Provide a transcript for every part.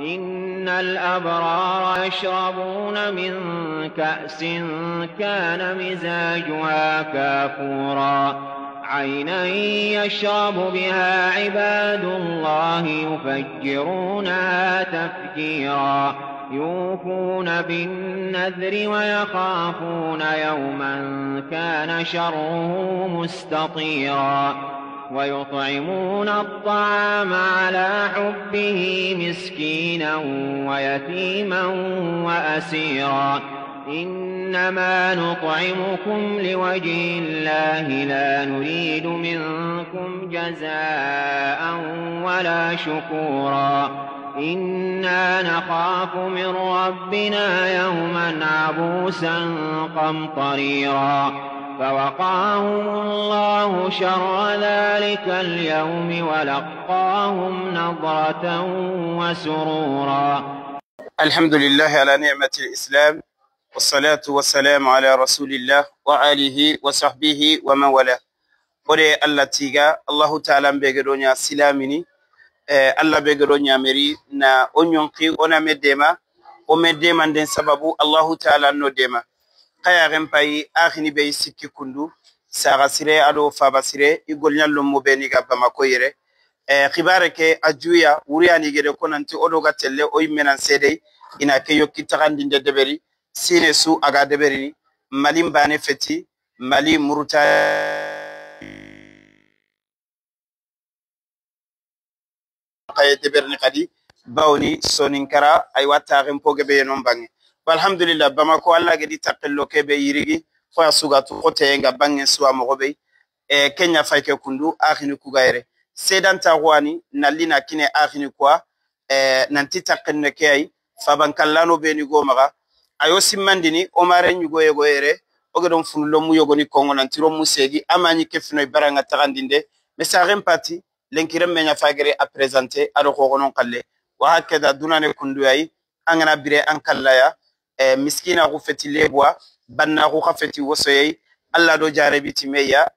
إن الأبرار يشربون من كأس كان مزاجها كافورا. عينا يشرب بها عباد الله يفجرونها تفجيرا. يوفون بالنذر ويخافون يوما كان شره مستطيرا. ويطعمون الطعام على حبه مسكينا ويتيما وأسيرا. إنما نطعمكم لوجه الله لا نريد منكم جزاء ولا شكورا. إنا نخاف من ربنا يوما عبوسا قمطريرا. فوقاهم الله شر ذلك اليوم ولقاهم نضرة وسرورا. الحمد لله على نعمة الإسلام، والصلاة والسلام على رسول الله وآله وصحبه ومن والاه. ore Allah tiga Allahu ta'ala mbegedonya silamini Allah begedonya meri na onyonki ona medema o medema nden sababu Allahu ta'ala no dema kaya rempai akhini be sikki kundu saga sire ado faba sire igolnya mo be ni ga Bamako yere khibare ke ajuya wuriyani gede konanti odo ga telle o yimmenan sede ina ke yokki tagandinde deberi sine su aga deberi Mali mbane feti Mali muruta kay deberni kadi bawni soninkara ay watta rempoge be non bange. Alhamdulillah Bamako Allah gedi tapello kebe yirigi fo suga to kote nga bange suwa mogobe Kenya fayke kundu akhini kugaire sedanta wani nalina kine akhini kwa nanti takenne kay fabankallano be ni gomaga ayo simmandini omare nyugo yego ere ogedon funlo mu yogoni kongo nantiro musegi amani kefino baranga tagandinde mesaren pati lenkirem menya fagere a présenter ado ko gonon kalle wa hakeda dunane kundu ay angana bire an kallaya miskina ku feti lebwa banna ku khafeti wosoyey alla do jarebi timeya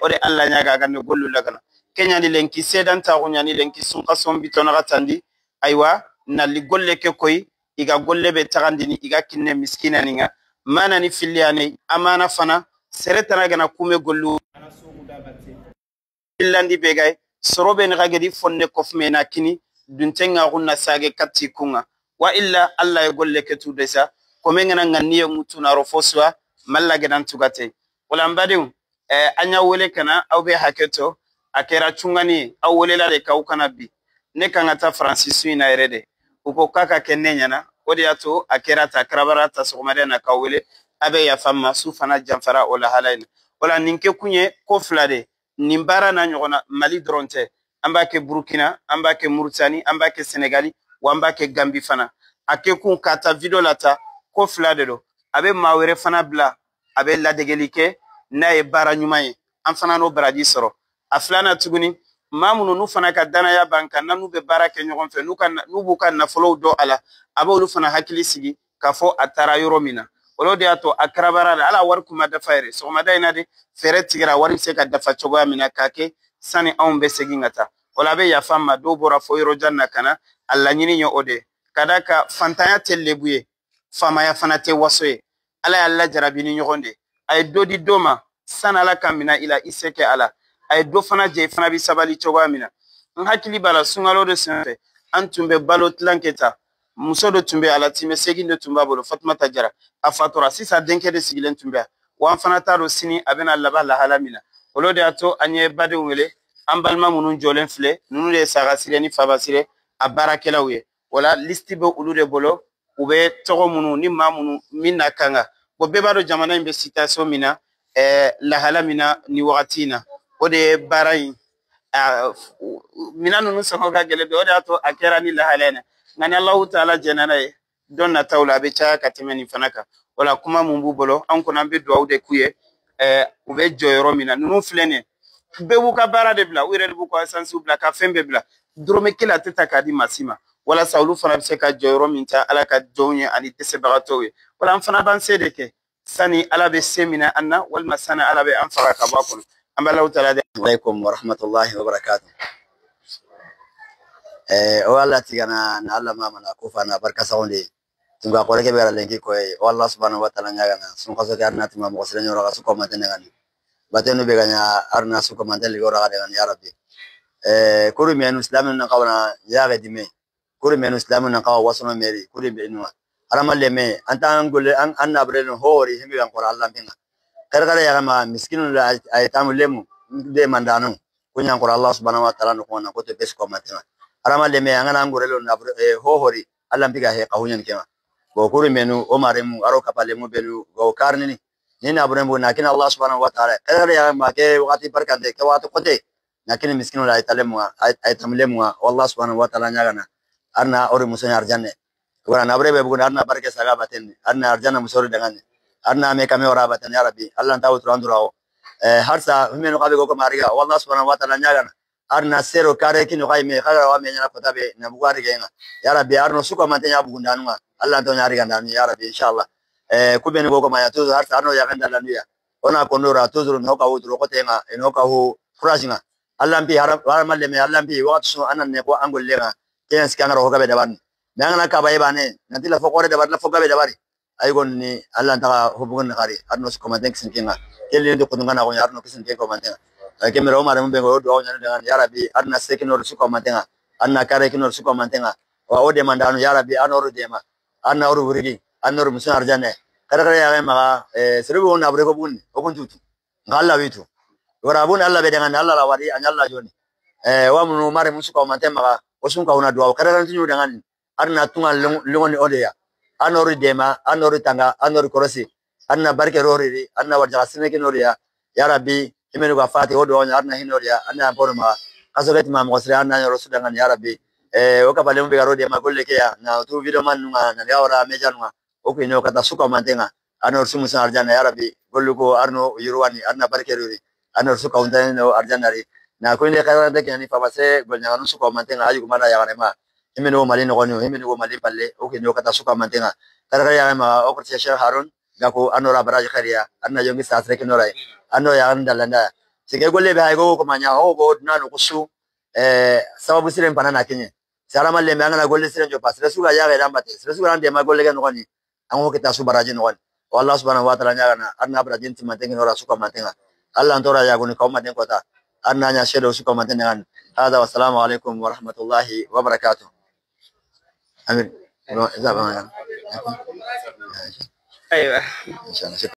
ode alla nyaga ganne gollu lagana kenya ni lenki sedanta ko nyani lenki sunka sombi tona gatandi aywa nalli golle ke koy iga golle be tagandini iga kinne miskina ninga mana ni filiane amana fana seretana gana kume gollu ana sogu dabate illandi begay sorobe ni gagedi fonne kofme na kini duntenga gunna sage katti kunga wa illa alla ya golle ke tudesa ko men ngana nganiye mutuna rofoswa malla gedan tugate wala mbadiu anya wele kana aw be haketo akera chungani aw wele la de kaw kana bi ne kan ta Francis ina erede uko kaka kennenya na odi ato akera ta krabara ta sogomade na kawele abe ya famma su fana jamfara ola halaina wala ninke kunye ko flade nimbara na nyogona Mali dronte ambake Burkina ambake Mauritanie ambake Senegali wambake Gambi fana ake kun kata video lata ko flade do abe mawere fana bla abe ladegelike na ye bara nyumaye an fana no baraji soro aflana tuguni mamunu nu fana ka danaya banka nanu be bara ke nyogon fe nu kan nu buka nafolo do ala abe olu fana hakili sigi ka fo atara yoro mina olo de ato akrabara ala war kuma da fayre so ma dai na de fere tigira war se ka dafa chogo mina kake sani on be segingata wala be ya famma do bora fo yoro janna kana alla nyini nyo ode kadaka fantanya tellebuye fama ya fana te wasoye ala ya jarabi ni nyogonde ay dodi doma sana ala kamina ila iseke ala ay do fana je fana bi sabali cogo mina n hakili bala sungalo de senfɛ an tun bɛ balo tilankɛ muso dɔ tun bɛ ala timɛ segin de tun b'a bolo Fatumata Jara a fatura sisan denkɛ de sigilen tun bɛ wa an fana t'a dɔn sini a bɛna laban lahala min na olu de y'a to an ye badenw wele an balima minnu jɔlen filɛ ninnu de ye saga sire ni faba sire a baarakɛlaw ye wala listi bɛ olu de bolo u bɛ tɔgɔ minnu ni maa minnu min na kan kan bon bɛɛ b'a dɔn jamana in bɛ situation min na lahala min na nin wagati in na o de ye baara in minɛn ninnu sɔngɔ ka gɛlɛn bi o de y'a to a kɛra ni lahala in na nka ni Alahu taala jɛnna n'a ye don nataw la a bɛ caya ka tɛmɛ nin fana kan wala kuma mun b'u bolo an kɔni an bɛ dugawu de k'u ye u bɛ jɔ yɔrɔ min na ninnu filɛ nin ye bɛɛ b'u ka baara de bila u yɛrɛ de b'u ka esansiw bila ka fɛn bɛɛ bila dɔrɔmɛ kelen a tɛ ta k'a di maa si ma walasa olu fana bɛ se ka jɔyɔrɔ min ta Ala ka jɔnw ye ani dɛsɛbagatɔw ye wala an fana b'an se de kɛ sani Ala bɛ se minɛ an na walima sani Ala bɛ an faga ka bɔ a kɔnɔ an bɛ Alahu taala alaikum wa rahmatullahi wa barakatuh. O Allah tigana na Allah mama na ko fa na barka sawonde tunga kore ke bera lenki ko o Allah subhanahu wa ta'ala nyaga na sun kaso ke arna tima mo sere nyora ka su ko matene ngani batenu be ganya arna su ko matene ligora ka dengan ya rabbi kuru menu islamu na kawana ya ga dime kuru menu islamu na kawa wasono meri kuru be nuwa aramalle me anta angole an annabre no hori himbe an qora Allah pinga karkare ya ma miskinu la aytamu lemu de mandano kunya qora Allah subhanahu wa ta'ala no kona ko te bes ko matema aramalle me angana angore lo nabre ho hori Allah pinga he kahunya kema go kuru menu o maremu aro kapale mu belu go karnini ni nabre mu nakin Allah subhanahu wa ta'ala karkare ya ma ke wakati barkante ke wakati kote nakin miskinu la aytalemu aytamu lemu wallah subhanahu wa ta'ala nyagana arna ori musanya arjanne wala nabre be bugun arna barke saga baten arna arjana musori dangane arna me kame ora baten ya rabbi allah tawu turandurao harsa meno kabe goko mariga wallah subhanahu wa ta'ala nyagana arna sero kare kino kai me kagara wa me nyana kotabe na bugari genga ya rabbi arno suko mantenya bugundanwa allah to nyari gandanu ya rabbi inshallah kubeni goko maya tuzu harsa arno ya gandala nuya ona kondora tuzuru no ka wutro kotenga eno ka hu furashinga allah mbi haramalle me allah mbi waqtu anan ne ko angol lenga kens kangaro hogabe daban nangana kaba ibane nanti la fokore dabar la fogabe dabari ay ni allah ta hobugun khari arno su komanten kisin kinga kelli ndi kudunga na ko arno kisin ke komanten ke mero mare mbe go do nyana dengan ya rabbi arna sekinor su komanten arna kare kinor su komanten wa o demandano ya rabbi anoru dema arna oru wurigi anoru musun arjane kare kare ya ma serubu on abre ko bun o kun tutu ngalla witu wara bun allah be dengan allah la wari anyalla joni wa munu mare musu komanten ma o sun ka una duwa kare kare tinyu dengan arna tunga longoni odeya anori dema anori tanga anori korosi arna barke roriri arna warja sineke noriya ya rabbi imenu ga fati odo onya arna hinoriya arna porma kasolet ma mosre arna yoro sudangan ya rabbi o ka balemu be garo dema golle ke ya na tu video man nunga na ya ora meja nunga o ko ino kata suka mantenga anor sumu san arjana ya rabbi golluko arno yurwani arna barke rori anor suka untane no arjana ri na ko inde karante ke ni fabase golnya anu suka mantenga ayu kumana ya ma imeno mali no gonu imeno mali palle o ke kata suka mantenga karkare ya ma o ko Sheikh Harun gako anora baraji khariya anna jongi sasre ke norai anno ya andalanda sige golle be ay go ko manya o go nanu kusu sababu siren panana kinye sarama le me angana golle siren jo pasre suga ya ga rambate sere suga ande ma golle ga no goni an ho kita su baraji no goni wallahu subhanahu wa ta'ala nyaga anna baraji mantenga nora suka mantenga Allah antora ya goni ko maten kota anna nya shedo suka mantenga hada wa assalamu alaikum wa rahmatullahi wa barakatuh. أمير. إذا أيوة. إن شاء الله.